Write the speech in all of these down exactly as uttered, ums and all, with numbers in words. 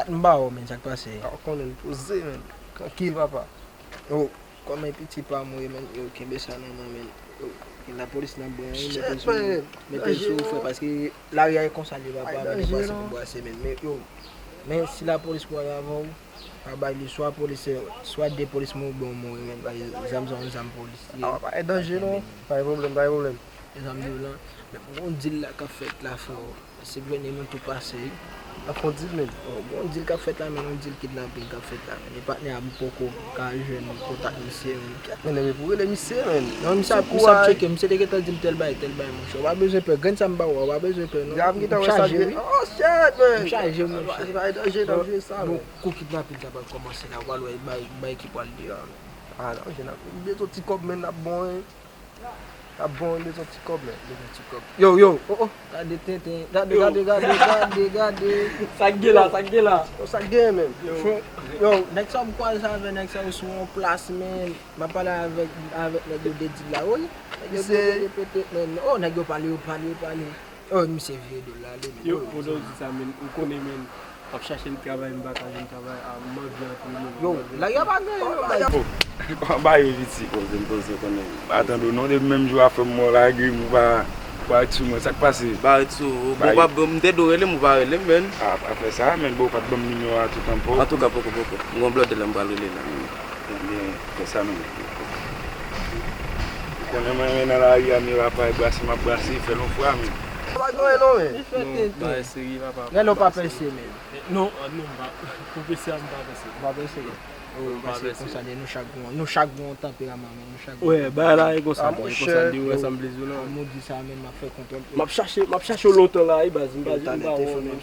M ba w, men sa k pase? A, w konnen l poze, men. Trankil, papa. Yo, kòman piti pa mouri, men? Yo, kenbe sa nan men, men. Yo, gen lapolis nan bwen, wi, mete l sou, mete l sou frè, paske lari a e konsa li, papa, men li pase pou brase, men. Men, yo, men si lapolis pral avè w, pa bay li, swa polis, swa de polis mouri, bon, mouri, men, bay zam sa, yon zam polis. A, pa gen danje, non. Pa gen pwoblèm, pa gen pwoblèm. E sa m di w lan, men gon dil la k ap fèt la, frè. Se vre, moun tou pase. Ap fè yon dil, men. Oh, gon dil k ap fèt la, men, yon dil kidnaping k ap fèt la, men. E patnè a m poko ka jwenn kontak misye, men. Men, men pou rele misye, men. Non, misye ap, misye ap tcheke, misye te gentan di m tèl bagay, tèl bagay, monchè. Ou pa bezwen pè, grenn sa m ba ou a, ou pa bezwen pè, non. M chaje, wi. Oh, shit, man. M chaje, monchè. Se pa danje, danje, sa, men. Bon, kou kidnaping sa pral kòmanse la, ou pral wè, bay, bay ki pral deyò a, men. A, danje, n ap, m bezwen ti kòb, men, n ap bon, wi. Ap bon, li bezwen ti kòb, men. Li bezwen ti kòb. Yo, yo, oh, oh. Gade tenten, gade, gade, gade, gade, gade. Sa k gen la, sa k gen la? Yo, sa k gen, men? Yo. Yo, nèg sa m kwaze avè nèg sa yo sou yon plas, men. M ap pale avèk, avèk nèg yo de dil la, wi. Nèg yo de dil repete, men. Oh, nèg yo pale, yo pale, yo pale. Oh, misye vire do l ale, men. Yo, pandan w di sa, men, ou konnen, men. M ap chache yon travay, m pa ka jwenn travay. A, m anvi anpil, men. Yo, lari a pa gen, yo, bay. Ba yo piti, poze m, poze konnen. M pa tande w non, depi menm jou a fè m wè w lage m, ou pa, ou pa ret sou mwen, sa k pase? M pa ret sou ou. Bon, pa, m te dwe rele m, ou pa rele m, men. A, pa fè sa, men, bon, ou pa t ban m nimewo a tou ankò. Antouka, poko, poko. M gon blòdè la, m pral rele la. Ebyen, fè sa menm. Ou konnen mwen renmen nan lari a, men papa, e brase m ap brase, fè l yon fwa, men. Pa gen anyen non, men. Non, bagay serye, papa. Rele w pa pèse, men. Non, non, m pa, pwofesè a, m pa pèse. Ou pa pèse? Oh, pase konsa de nou chak gon, nou chak gon tanperaman, men nou chak gon. Wè, bagay la e konsa, e konsa de wè sa m vle di w lan. Kòm ou di sa, men m ap fè kontwòl. M ap chache, m ap chache w lontan la, wi, baz, m pa di m pa wè w, men.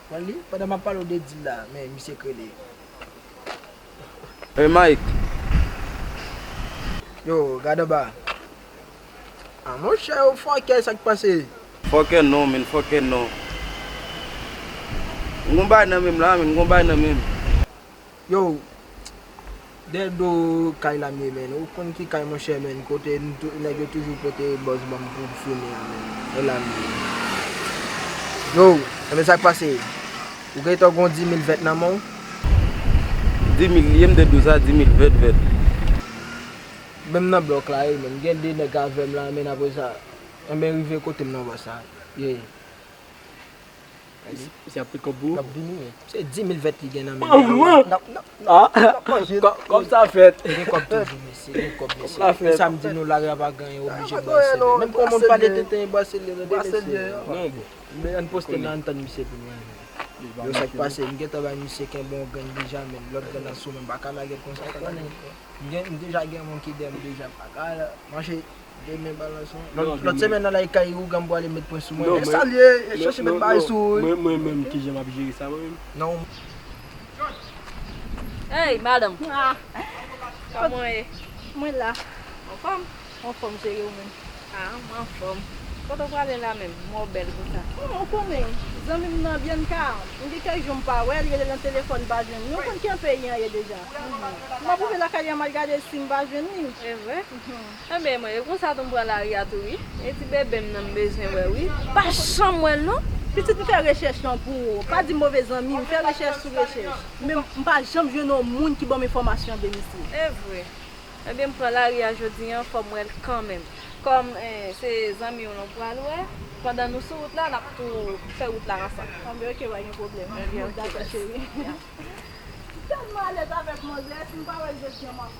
Wè li, pandan m ap pale w de dil la, men misye k rele. Hey, Mike. Yo, gad anba. A, monchè, yo fòkè, sa k pase? Fòkè non, men, fòkè non. M gon bagay nan men m la, men, m gon bagay nan men m. Yo, dèyè do kay la m ye, men. Ou konn ki kay, monchè, men. Kote n tou, nèg yo toujou pote bòz ban m pou m fimen an, men. E la m ye. Yo, enben sa k pase? Ou gentan gon di mil vèt nan men w? Di mil li ye, m te di w sa, di mil vèt, vèt. Menm nan blòk la, wi, men. Gen de nèg avè m la, men apre sa, enben rive kote m nan bò sa. Ye. Misye ap pran kòb pou ou? N ap vini, men. Se di mil vèt li gen nan men li. N ap, n ap, n ap, n ap manje. Kòb sa fèt. Gen kòb toujou, mesye. Gen kòb, mesye. Kòb sa fèt. E sa m di nou, lari a pa gen anyen, oblije brase li. Menm pou yon moun pale tenten, brase li, mesye. Non, bon. Men ann poste nan, ann tann misye pou nou, men. Yo, sa k pase, m gentan bay misye kenbe yon grenn deja, men lòt grenn nan sou mwen, m pa ka lage l konsa, konnen. M gen, m deja gen moun ki dèyè m deja, m pa ka manje. Demen balans lan. Lòt, lòt semèn nan la, e kay ougan m pwale met pwen sou mwen. E sa l ye, e chache met bagay sou ou. Mwen, mwen menm, kijan m ap jere sa, mwen menm? Non. Hey, madanm. Ah. Kòman w ye? Mwen la. Anfòm? Anfòm, cheri, ou menm? Ah, mwen anfòm. Kote w prale la menm? M wè w bèl konsa. Bon, ou konnen, zanmi m nan, Bianca, m gen kèk jou m pa wè l, rele nan telefòn, m pa jwenn li. Ou konn ki jan peyi an ye deja. M ap rive lakay li an, m al gade si m pa jwenn li. E vre? Enben, mwen, e konsa tou m pran lari a tou, wi. E ti bebe m nan m bezwen wè, wi. Pa janm wè l, non. Pitit, m fè rechèch lan pou ou. Pa di move zanmi, m fè rechèch sou rechèch. Men m pa janm jwenn yon moun ki ban m enfòmasyon de misye. E vre. Enben, m pran lari a jodi an, fò m wè l kanmenm. Kòm, eh, se zanmi w lan w pral wè, pandan nou sou wout la, n ap tou fè wout la ansanm. Enben, oke, pa gen pwoblèm. Enben, oke, dakò, cheri. M tèlman alèz avèk manzè, si m pa wè l jodi an, m ap.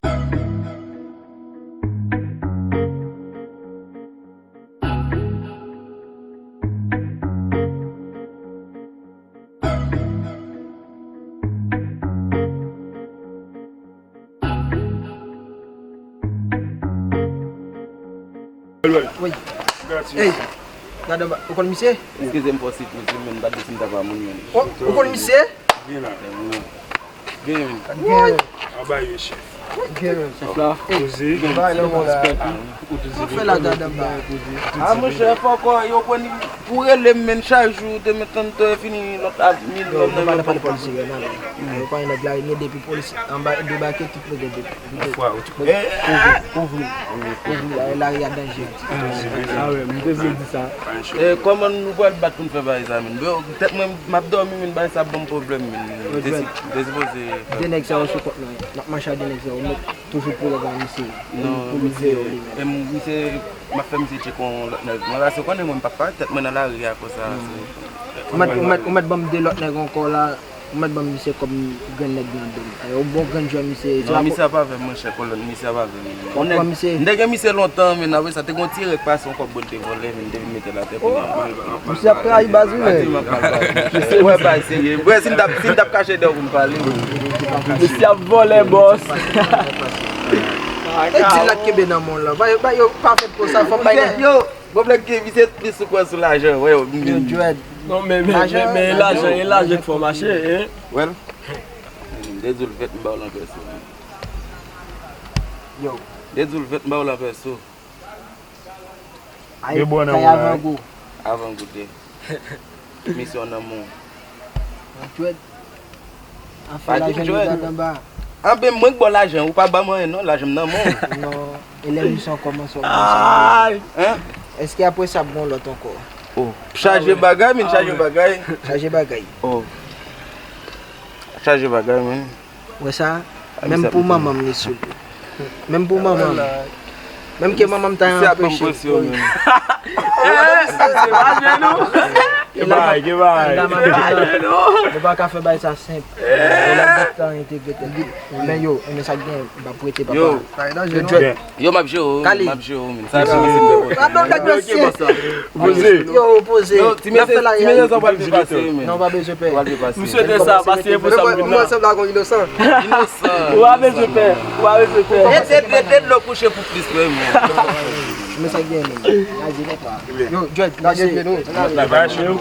Wi. Hey, gade anba. Ou konn misye? Eskize m fò sipwiz wi, men m pa t di si m ta pa moun, men. Ou, ou konn misye? Vin la. Gen, men. Gen, men. Anba yo, chèf. Chèf la. Poze. Bay nan mwen la. Ou fè la gad anba. A monchè, fòk yo pran pou rele m, men chak jou, demen tann tan fini lòt a minimòm nan pale pale pòlis yo nan. Yo pa nèg la, men depi pòlis anba debake, tout nèg yo debake. Kouvri, kouvri, kouvri, lari a danje. Ah ouais, m te vle di sa. E kòman nou pral bat pou n fè bagay sa, men? Bro, tèt mwen, m ap dòmi, men bagay sa ban m pwoblèm, men. M te si- m te sipoze fè. De nèg sa yo sou kont mwen. M ap mache a de nèg sa yo, m met toujou pou lè ba misye. Non, pou misye, e m- misye, m ap fè misye tcheke yon lòt nèg. Mwen rase konnen mwen, m p ap parèt tèt mwen nan lari a konsa. Ou mèt, ou mèt, ou mèt ban m de lòt nèg ankò la. Ou mèt ban m misye kòb grenn nèg nan do m. E, yon bon grenn jwè misye ye. Non, misye ap avè m, monchè, kolòn, misye ap avè m. Ou pran misye? M te gen misye lontan, men apre sa, te gen yon ti erè k pase, yon kòb bò l te vòlè, men m te vin mete l atè pou mwen. Misye ap trayi baz, wi, men. Ati, m ap pale baz. Wè, baz, serye. Bwè, si m t ap, si m t ap kache dèyè w pou m pale, wi. Misye ap vòlè, bòs. E di l la k kenbe nan men w lan. Ba yo, ba yo pa fèt pou sa, fò bay nan. Yo, pwoblèm ke misye plis sou kwè sou lajan, wè, yo. Yo, Dread. Non, men, men, men, men, e lajan, e lajan k fè w mache, hein? Well, m te di w l vèt, m ba w l an pèso. Yo. M te di w l vèt, m ba w l an pèso. Ay, kay avangou. Avangou de. Misyon nan men w. Dread. Anfen, lajan nou gade anba. Anben, mwen k ba w lajan, ou pa ban mwen anyen non, lajan m nan men w. Non, e lè misyon kòmanse, w kòmanse. Ay! Hein? Èske apre sa ap gen lòt ankò? Oh, chaje bagay, men chaje bagay. Chaje bagay. Oh. Chaje bagay, men. Wè sa? Menm pou manman m li sou li. Menm pou manman m. Menm ke manman m ta anpeche l. Ki bagay, ki bagay? Nou pa ka fè bagay sa senp. E la git tan entegre tèt li. Men yo, men sa k gen, m ap prete papa. Yo, Dread. Yo, m ap jere w, m ap jere w, men. Sa se mesye. Yo, poze. Yo, poze. Yo, ti mesye, ti mesye sa pral byen pase, men. Non, pa bezwen pè. Pral byen pase. M swete sa, paske e pou sa m vin la. Mwen sanble ak yon inosan. Inosan. Ou pa bezwen pè. Ou pa bezwen pè. Ede, ede, ede dlo kouche pou plis, wi, men. Men sa k gen, men. Yo, Dread, lage pye nou. Lage pye nou.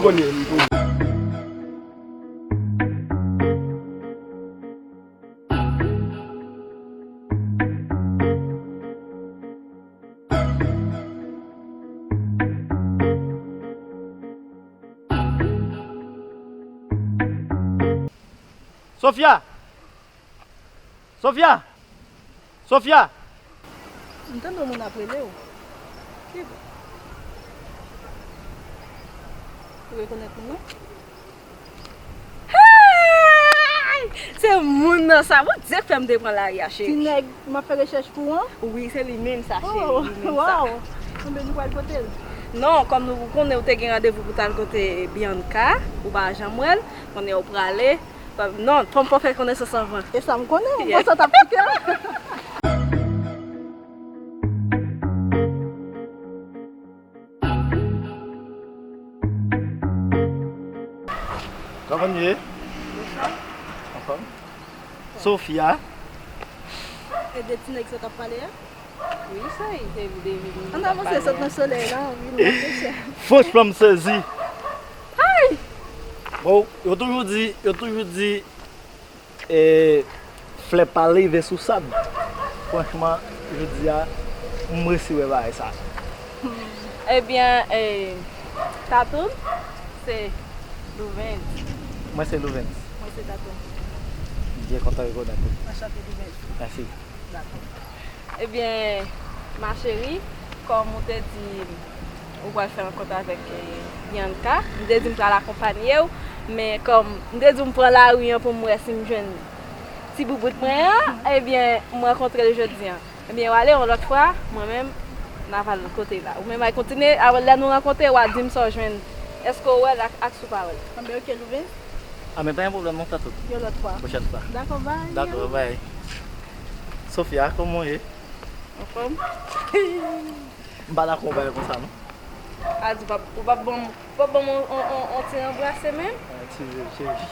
Sofia! Sofia! Sofia! M tande yon moun ap rele w. Ki bò? Ou rekonèt moun nan? Hey! Se moun nan sa, Bondye k fè m te pran lari a, cheri. Ti nèg m ap fè rechèch pou an? Wi, se li menm sa, cheri, li menm sa. Oh, waw! Enben, nou pral kote l? Non, kòm nou konnen ou te gen randevou pou t al kote Bianca, ou pa janm wè l, konnen ou prale. Non, fò m fè konesans anvan. E sa m konnen, m panse w t ap kite l. Kòman w ye? Anfòm? Sofia. E de ti nèg sa w t ap pale a? Wi, sa e, se de moun. Ann avanse, sot nan solèy la, wi, nou ap pèse. Franchman, m sezi. Ay! Bon, yo toujou di, yo toujou di, E, flè pa leve sou sab. Franchman, jodi a, m resi wè bagay sa. Ebyen, e, Tatoun, se Louvens. Mwen se Louvens. Mwen se Tatoun. M byen kontan rekonèt ou. Anchante, Louvens. Mèsi. Dakò. Ebyen, ma chérie, kòm ou te di ou pral fè rankont avèk, eh, Bianca, m te di m pral akonpanye w, men kòm m te di w m pran lari an pou m wè si m jwenn ti boubout mwen an, ebyen, m rankontre l jodi an. Ebyen, w ale yon lòt fwa, mwen menm, n a pral kote la. Ou menm al kontinye, apre lè nou rankontre, w a di m sa w jwenn. Èske w wè l ak, ak si w pa wè l? Anben, oke, Louvens. Anben, pa gen pwoblèm non, Tatou. Yon lòt fwa. Pwochèn fwa. Dakò, bay. Dakò, bay. Sofia, kòman w ye? Anfòm. M pa dakò w bay konsa, non. A di, w p ap, w p ap ban m, w p ap ban m on, on, on, on ti anbrase menm? Ah, excuse, chérie.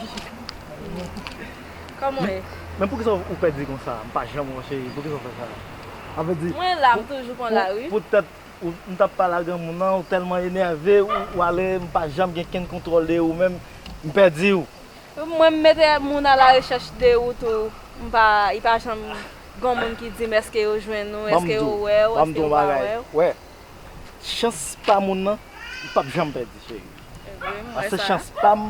Kòman w ye? Men poukisa w, ou pèdi konsa? M pa janm wè w, cheri. Poukisa w fè sa? Sa vle di, mwen la, m toujou konn la, wi. Poutèt ou, m t ap pale ak granmoun nan, ou tèlman enève, ou, ou ale, m pa janm gen kenn kontwòl de ou menm, m pèdi w. Mwen, m mete moun a la rechèch de ou tou, m pa, li pa janm Gon moun ki di m èske yo jwenn ou, èske yo wè w, èske yo pa wè w. Wè, chans pa moun nan, m p ap janm pèdi, cheri. Paske chans pa m,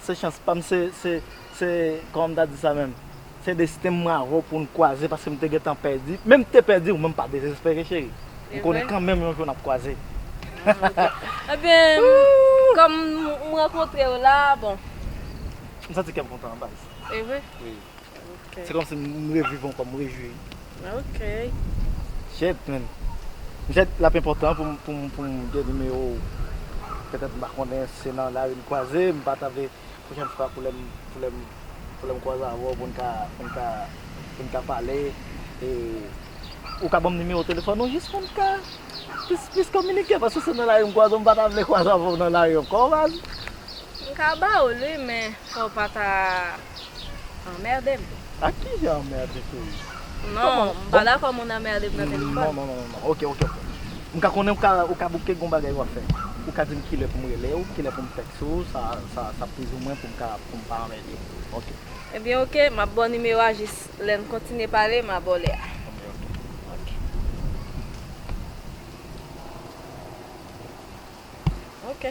se chans pa m, se, se, se, kòman m ta di sa menm? Se desten mwen avè w pou n kwaze, paske m te gentan pèdi. Menm te pèdi, ou menm pa dezespere, cheri. M konnen kanmenm yon jou n ap kwaze. Ebyen, kòm m rankontre w la, bon. M santi kè m kontan, baz. E vre? Wi. Se kòmsi m reviv ankò, m rejwi. Ok. Shit, man. M shit, l ap enpòtan pou m, pou m, pou m gen nimewo w. Petèt m pa konnen se nan lari n kwaze, m pa ta vle pwochèn fwa pou lè m, pou lè m, pou lè m kwaze avè w, pou n ka, pou n ka, pou n ka pale. E, ou ka ban m nimewo telefòn ou jis pou n ka plis, plis kominike, paske se nan lari m kwaze w, m pa ta vle kwaze avè w nan lari ankò, baz. M ka ba w li, men fò w pa ta anmède m. A kijan anmède, cheri? Non, m pa dakò moun anmède m nan telefòn. Non, non, non, non, non. Ok, ok, ok. M ka konnen ou ka, ou ka bouke gon bagay w ap fè. Ou ka di m kilè pou m rele w, kilè pou m tèkse w, sa, sa, sa plizoumwen pou m ka, pou m pa anmède w. Ok. Ebyen, ok, m ap ba w nimewo a jis lè n kontinye pale, m a ba w lè a. Ok, ok. Ok. Ok.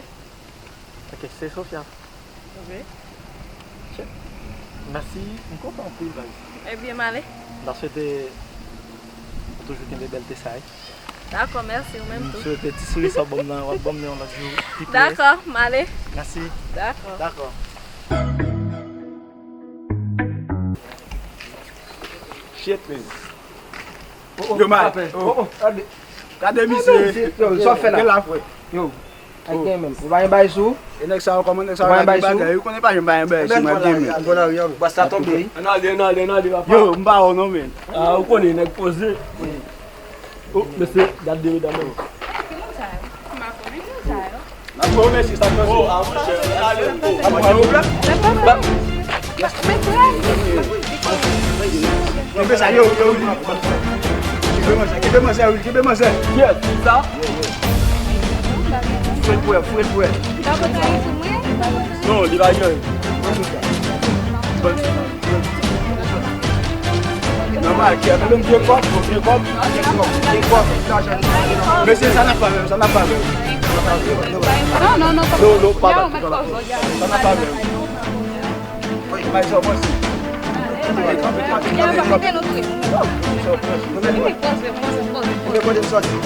Ok, se Sofia. Wi. Mèsi, m kontan anpil, baz. Ebyen, m ale. M ta swete ou toujou kenbe bèlte sa a. Dakò, mèsi, ou menm tou. M swete ti souri sa w ban m nan, w ap ban m nan yon lòt jou, pi pre. Dakò, m ale. Mèsi. Dakò. Dakò. Shit, man. Yo, mal. Gade misye. Yo, sa w fè la? Yo, ak gen menm. Ou pa gen bay sou? E nèg sa yo, kòman nèg sa yo pa gen bagay? Ou konnen pa gen bay, bay sou mwen, gen men. Bòs la tonbe, wi. Ann ale, ann ale, ann ale, papa. Yo, m pa wè w non, men. Ah, ou konnen, nèg poze. Oh, mesye, gade de medam yo. Ki moun sa yo? M pa konnen moun sa yo. N ap fè w mèsi, sa k pase? Oh, a monchè, ale, oh. Ap pran yon plat? Kenbe sa, yo, yo, yo. Kenbe manzè, kenbe manzè, yo, kenbe manzè. Kiyès? Sa? Fred pwè, Fred pwè. Non, li pa gen. Nòmal, kè, tande m, vye kòb, vye kòb, vye kòb, vye kòb. Mesye, sa n ap fè menm, sa n ap fè menm. Non, non, non, non, non, pa bat, pa bat. Sa n ap fè menm. Wi, bay sa w panse. Kanpe, kanpe, kanpe, kanpe, kanpe. Sa w panse. Kote m soti?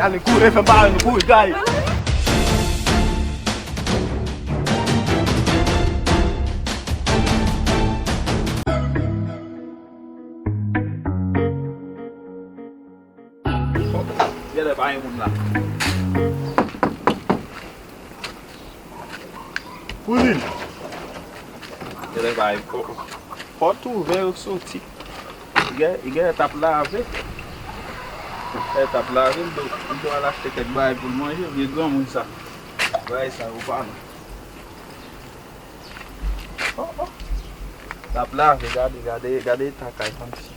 Ale, kouri, fè m pale nou, kouri, gaye. Genlè pa gen moun la. Kouzin. Genlè pa gen. Pòt ouvè, yo soti. Li gen, li genlè t ap lave. Li genlè t ap lave, li dwe, li dwe al achte kèk bagay pou l manje, vye granmoun sa. Bagay sa yo pa non. Oh, oh. L ap lave, gade, gade, gade eta kay fanm si.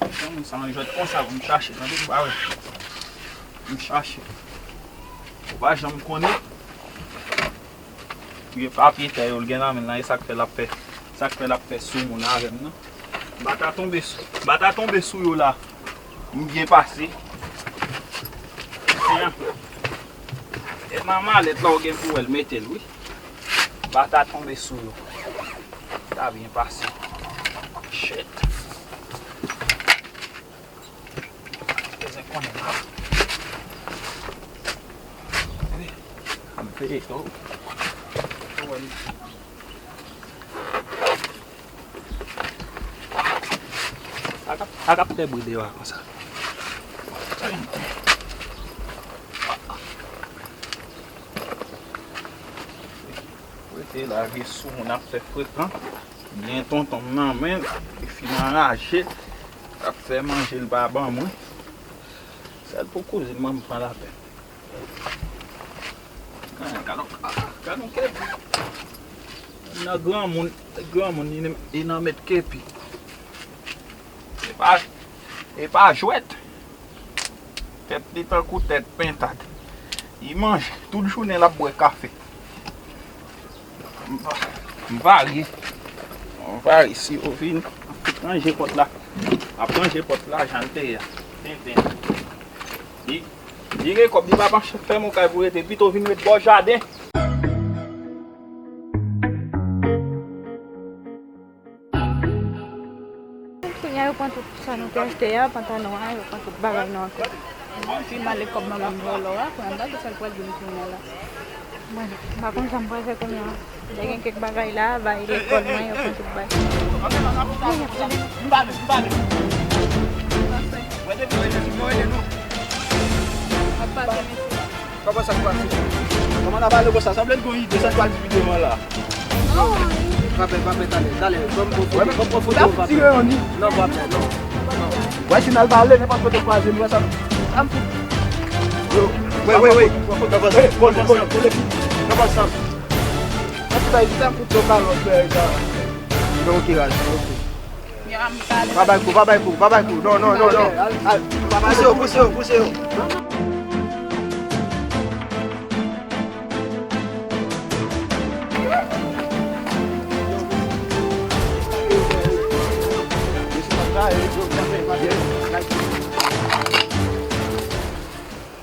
Granmoun sa, mwen jwenn konsa pou m chache, tande m pa wè. M chache. Ou pa janm konnen. Li gen papye tè yo, l gen nan men l la, e sa k fè l ap fè, sa k fè l ap fè soumoun avè m nan. M pa ta tonbe sou, m pa ta tonbe sou yo la. M byen pase. Epi, e nan malèt la ou gen pou wè l mete l, wi. M pa ta tonbe sou yo. Ta byen pase. Shit. Bezwen konnen la. Ap veye tou. Ou wè m. Ak ap, ak ap fè bri deyò a konsa. Rete la, vye soumoun ap fè frekan. Gen tonton m nan men l, li fin anraje, l ap fè manje, l pa ban mwen. Sèl pou kouzin mwen m pran lapèn. Gad, gad on, gad on kepi. Nan granmoun, granmoun, li, li nan met kepi. E pa, e pa jwèt. Tèt li tankou tèt pentad. Li manje, tout jounen l ap bwè kafe. M va, m va ri. M va ri si yo vin. M ap tout ranje pòt la. M ap ranje pòt la, jan l te ye a. Tenten. Li, li gen kòb, li pa panche fè m yon kay pou rete. Pito vin ret bò jaden. Kounye a, yo pran tout sa nou te achte a, pantalon an, yo pran tout bagay nou ankò. Pi mal e kòb manman m vòlò a, kounye a m pa konn sa l pral vin kounye a la. Mwen, m pa konn sa m pral fè kounye a. Lè gen kèk bagay la, bay lekòl mwen, yo pran tout bagay. M pale, m pale. Wè depi yo rele nou, yo rele nou. Ap pase, mesye. Kòman sa k pase? Kòman n ap pale konsa? Sanble n gon ide, sa n pral di videyo an la. Papè, papè, talè, talè. Ban m pran foto, ban m pran foto, papè. N ap tire yon ni. Non, papè, non. Non. Wè, si n al pale, nenpòt kote kwaze, nou wè sa. Sa m fout. Yo, wè, wè, wè. Pran foto, pran foto. Pran foto, pran foto. Pran foto. Sa ki bay, sa m fout yo kalòt, wè, sa. Non, ok, Raj, ok. Yo, an m pale. Pa bay kou, pa bay kou, pa bay kou. Non, non, non, non. Al, al, pa bay kou. Pouse yo, pouse yo, pouse yo.